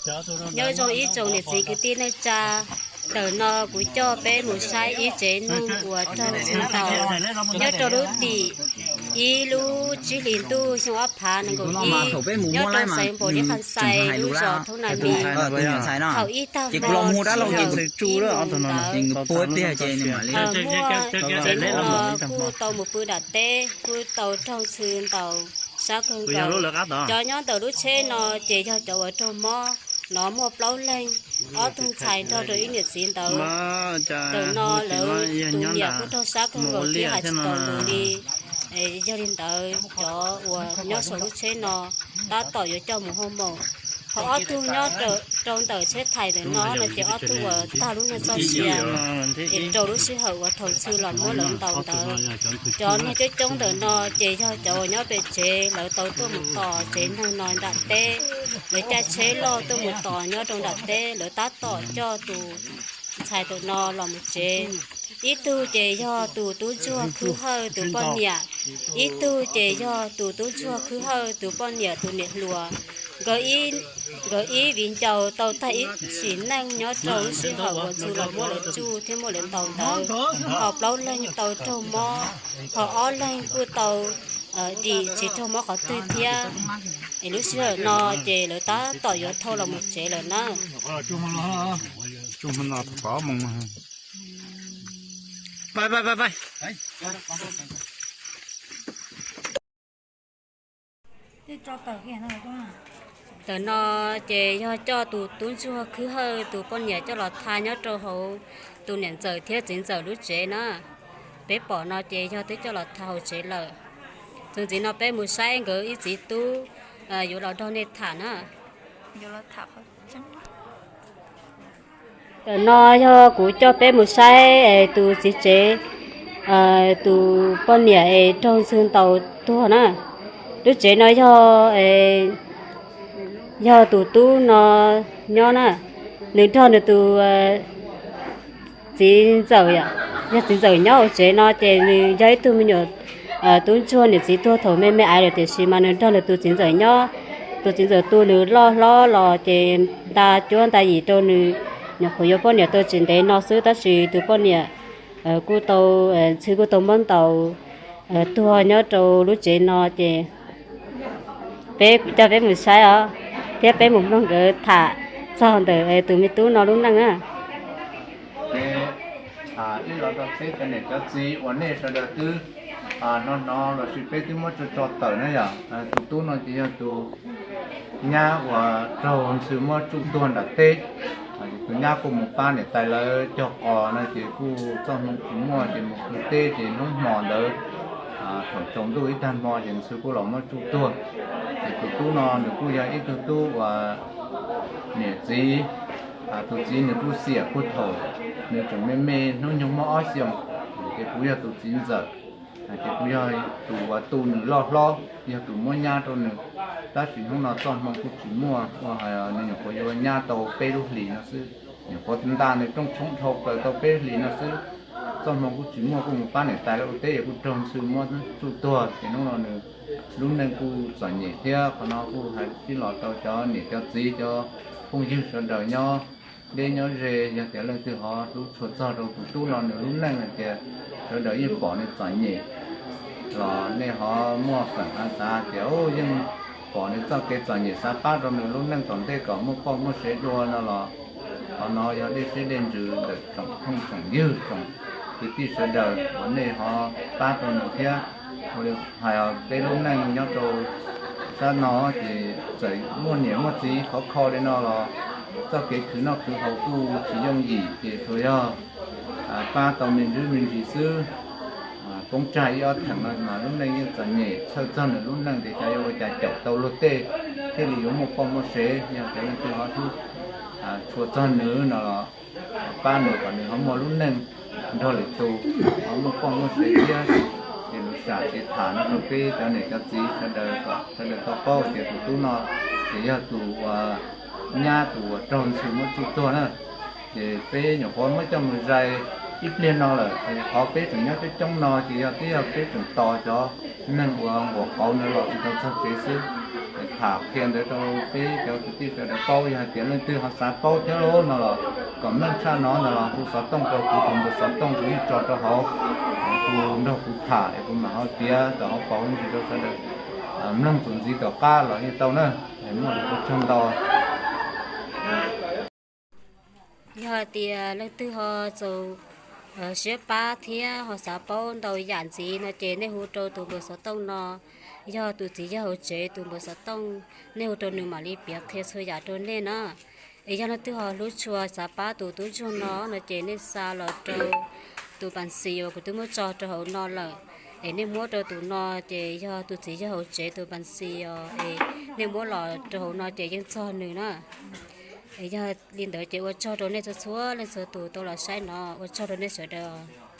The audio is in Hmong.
Nyob zoo ib tsoom niam txiv kwv tij neej tsa, ntawm no kuv coj peb mus saib ib tsev neeg uas raug txwv ntaus nyob rau lub tim ib lub tsib hlis ntuj xyoo ob phav nees nkaum ib, nyob rau xeev Npaum Lis Kham Xais lub zos Thoob Nas Mis. Thaum ib tag hmo tsib moos ntawd, muaj tsev neeg no kuj tau mus pw nram teb kuj tau raug txwv ntaus sab kawg nkaus. Cov nyob ntawm lub tsheb no ces yog cov uas raug mob no muaj plaub leeg, ob tug ntxhais nrog rau ib niam txiv ntawd. Ntawm no lawv tus niam kuj raug sab kawg nkaus thiab hais tsis taus lus li. Yog li ntawd cov uas nyob saum lub tsheb no tab tom yuav coj mus hoo maum. Ho ob tug nyob rau ntawm tsheb thais ntawm no no ces ob tug uas tag lub neej txoj sia es rau lub sij hawm uas thaum ntxhw los muab lawv ntaus ntawd. Cov neeg coob coob ntawm no ces yog cov uas nyob pem tsev lawv tau tuaj mus tos tsev neeg no nram teb, lawv caij tsheb loj tuaj mus tos nyob rau nram teb, lawv tab tom coj tus ntxhais ntawm no los mus tsev. Ib tug ces yog tus tub ntsuag Khwb Hawj tus poj niam, ib tug ces yog tus tub ntsuag Khwb Hawj tus poj niam tus niam hluas. Nkawd ib viv ncaus tau tag ib sim neej nyob rau lub sij hawm uas ntxhw los muab lawv tsuj thiab muab lawv ntaus ntawd, ho plaub leeg tau raug mob, ho ob leeg kuj tau dim tsis raug mob qhov twg thiab. Es lub sij hawm no ces lawv tab tom yuav thauj los mus tsev lawm na. Ntawm no ces yog coj tus tub ntsuag Khwb Hawj tus poj niam coj los tha nyob rau hauv tus niam ntxawm thiab txiv ntxawm lub tsev na. Peb pom no ces yog twb coj los tha hauv tsev lawm. Txuas ntxiv no peb mus saib nkawd ib txiv tub yuav los nrog nej tham na. Ntawm no yog kuv coj peb mus saib es tus txiv tsev, tus poj niam es raug ntxhw ntaus tuag na. Lub tsev no yog, yog tus tub no nyob na, nws nrog nws tus txiv ntxawm, yog txiv ntxawm nyob hauv tsev no ces nws yog ib tug me nyuam tub ntsuag niam txiv tuag thaum me me aiv lawm tiam sis mas nws nrog nws tus txiv ntxawm nyob. Tus txiv ntxawm tu nws loj hlob los ces nta cuab nta yim rau nws, nyuam qhuav yuav poj niam tau tsis ntev no xwb tab sis tus poj niam kuj tau, ntxhw kuj tau muab ntaus tuag nyob rau lub tsev no ces peb coj peb mus saib os, thiab peb mus mloog nkawd tham txog ntawm tus me tub no lub neej na. Ib los rau peb cov niam cov txiv uas nej sawv daws twb hnov hnov lossis peb twb muab tso tso tawm na yom, tus tub no ces yog tus nyab uas raug ntxhw muab tsuj tuag nram teb. Tus nyab kuj mus pab niam tais lawv cog qos no ces kuj txoj hmoo tsis muaj ces mus pw teb ces hnub hmo ntawd thaum tsaus ntuj ib tag hmo ces ntxhw kuj los muab tsuj tuag. Ces tus tub no nws kuj yog ib tug tub uas niam txiv, tus txiv nws kuj xiam kuj thaum nws tseem me me hnub nyoog muaj ob xyoos, ces kuv yog tus txiv ntxawm, ces kuv yog tus uas tu nws loj hlob, yog tus muab nyab rau nws. Tab sis hnub no txoj hmoo kuj tsis muaj, ua hais nws nyuam qhuav yuav nyab tau peb lub hlis no xwb, nyuam qhuav nta nws rooj tshoob dhau plaws tau peb hlis no xwb. Txoj hmoo kuj tsis muaj, kuj mus pab niam tais lawv ua teb es kuj raug ntxhw muab tsuj tuag ces hnub no nws lub neej kuj txom nyem thiab. Qhov no kuj hais ib los rau cov niam cov txiv cov phooj ywg sawv daws nyob deb nyob ze, yog tias leej twg ho hlub tshua txog rau tus tub no nws lub neej hais tias sawv daws yeej pom nws txom nyem los nej ho muaj feem hais tias yeej pom nws txoj kev txom nyem xav pab rau nws lub neej tom ntej kom muaj poj muaj sev dua no los qhov no yog dej siab dej ntsws ntawm tsoom phooj tsoom ywg tsoom kwv tij sawv daws uas nej ho pab rau nws thiab. Ua li hais peb lub neej nyob rau sab no ces txawm muaj niam muaj txiv khov kho li no los txoj kev khwv noj khwv haus kuj tsis yooj yim ces tsuas yog pab tau me ntsis me ntsis xwb. Poob tsag ib ob theem no mas lub neej yeej txom nyem, txhawj txog nws lub neej tias xyov yuav ua cas caum tau luag tej thiaj li yuav muaj poj muaj sev. Yog cov leej twg ho hlub tshua txog nws no los pab nws kom nws ho muaj lub neej nrog lwm tus ho muaj poj muaj sev thiab. Ces lus sam kev tham no rau peb cov niam cov txiv sawv daws kom sawv daws tau paub tias tus tub no ces yog tus uas nyab tus uas raug ntxhw muab tsuj tuag na. Ces peb nyuam qhuav muab coj mus zais ib pliag no lawm, qhov peb tseem nyob coob coob no ces yog twb yog peb tseem tos cov neeg uas nquam qauv no los tsis tau txog tsev xwb. tham qhia ntawd rau peb cov kwv tij sawv daws paub. Yog hais tias leej twg ho xav paub thiab los no los kom mloog tshaj no ntag los hu xov tooj rau kuv tus npawb xov tooj kuv yeej tso rau hauv, kuv nrog kuv tham es kuv mam ho piav tau hauv paus ntsis rau sawv daws mloog txuas ntxiv tom qab los yeej tau na. Muaj lus ua tsaug ntau. Yog hais tias leej twg ho txaus siab pab thiab ho xav paub ntau yam ntxiv no ces nej hu rau tus npawb xov tooj no. Yog tus txiv yawg hauv tsev tus npawb xov tooj, nej hu rau nws mam li piav qhia txhua yam rau nej na. Es yog leej twg ho hlub tshua xav pab tus tub ntsuag no no ces nej xa los rau tus pas xis uas kuv twb muab tso rau hauv no lawm. Es nej muab rau tus no ces yog tus txiv yawg hauv tsev tus pas xis os, es nej muab los rau hauv no ces yeej txog nws na. Es yog li ntawd ces ua tsaug rau nej txhua txhua leej txhua tus tau los saib no, ua tsaug rau nej sawv daws.